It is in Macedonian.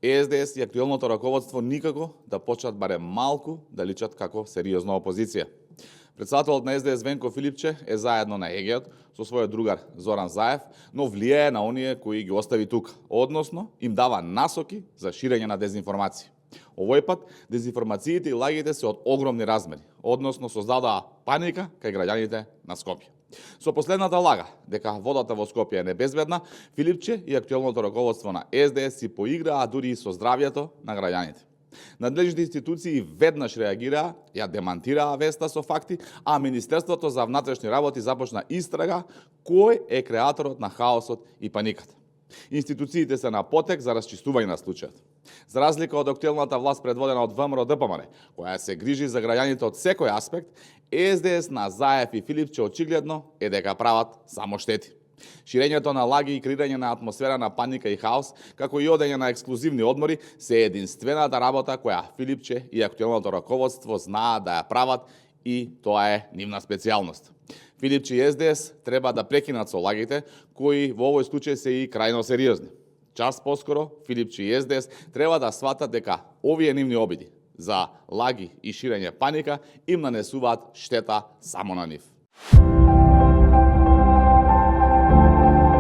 СДС и актуелното раководство никако да почнат барем малку да личат како сериозна опозиција. Председателот на СДС Венко Филипче е заедно на ЕГЕ-от со својот другар Зоран Заев, но влијае на оние кои ги остави тука, односно им дава насоки за ширење на дезинформации. Овој пат дезинформациите и лагите се од огромни размери, односно создадоа паника кај граѓаните на Скопје. Со последната лага дека водата во Скопје е небезбедна, Филипче и актуелното раководство на СДС си поиграа дури и со здравјето на граѓаните. Надлежните институции веднаш реагираа, ја демантираа веста со факти, а Министерството за внатрешни работи започна истрага кој е креаторот на хаосот и паниката. Институциите се на потек за расчистување на случајот. За разлика од актуелната власт предводена од ВМРО-ДПМН, која се грижи за граѓаните од секој аспект, СДС на Заев и Филипче очигледно е дека прават само штети. Ширењето на лаги и креирање на атмосфера на паника и хаос, како и одење на ексклузивни одмори, се единствената работа која Филипче и актуелното раководство знаат да ја прават и тоа е нивна специјалност. Филипче и СДС треба да прекинат со лагите, кои во овој случај се и крајно сериозни. Час поскоро, Филипче и СДС треба да сватат дека овие нивни обиди за лаги и ширење паника им нанесуваат штета само на нив.